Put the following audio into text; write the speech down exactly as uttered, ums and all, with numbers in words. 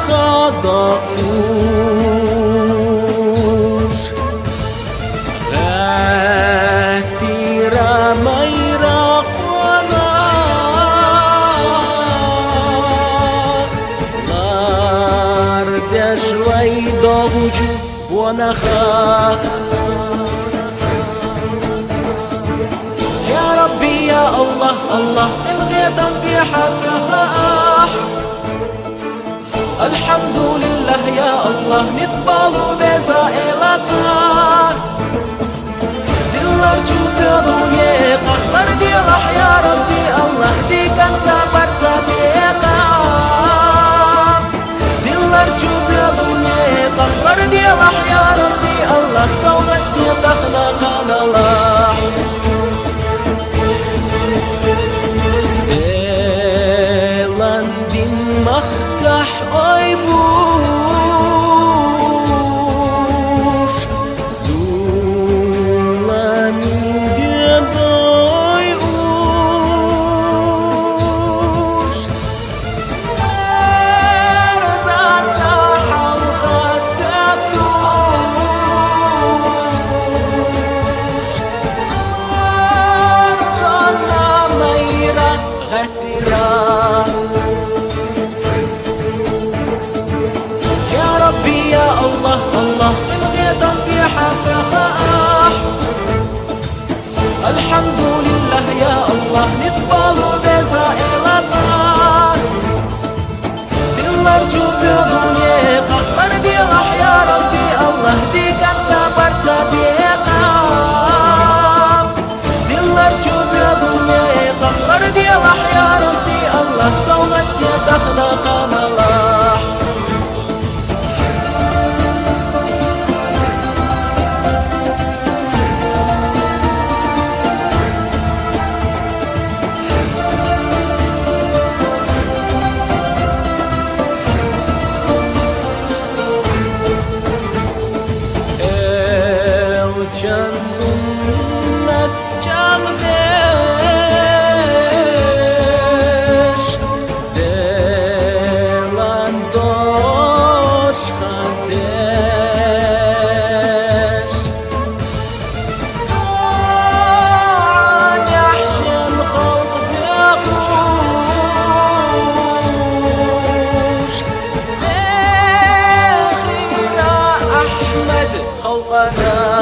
къадакъ туш. Гъаттира майра къонахлар, деш вай догучу къонаха. Я Рабби, я Аллагь, Аллагь, къилгъедан бихьа тахьа. Алхьамдулиллагь, я Аллагь, низ балу веза элата. Дилар чу бедуне къахлар дилахь, я Рабби Аллагь, дикан сабар сабета. Дилар чу бедуне къахлар дилахь, я Рабби Аллагь, савгъат де тахна къаналахь. Белан дин махкахь ой буш, зуламин дедой уш. Арзаса халкъа татуш, арзана майра гъаттира. Я Рабби, я Аллагь, Аллагь, къилгъедан бихьа тахьа. Алхьамдулиллагь, я Аллагь, низ балу веза элата. Дилар чу бедуне къахлар дилахь, я Рабби Аллагь, дикан сабар сабета. Дилар чу бедуне къахлар дилахь, я Рабби Аллагь, савгъат де тахна къаналахь. Элчан суннат чагъдеш, делан дош хаздеш. Дуа яхшен халкъ дехуш, дехира Ахмед халкъана.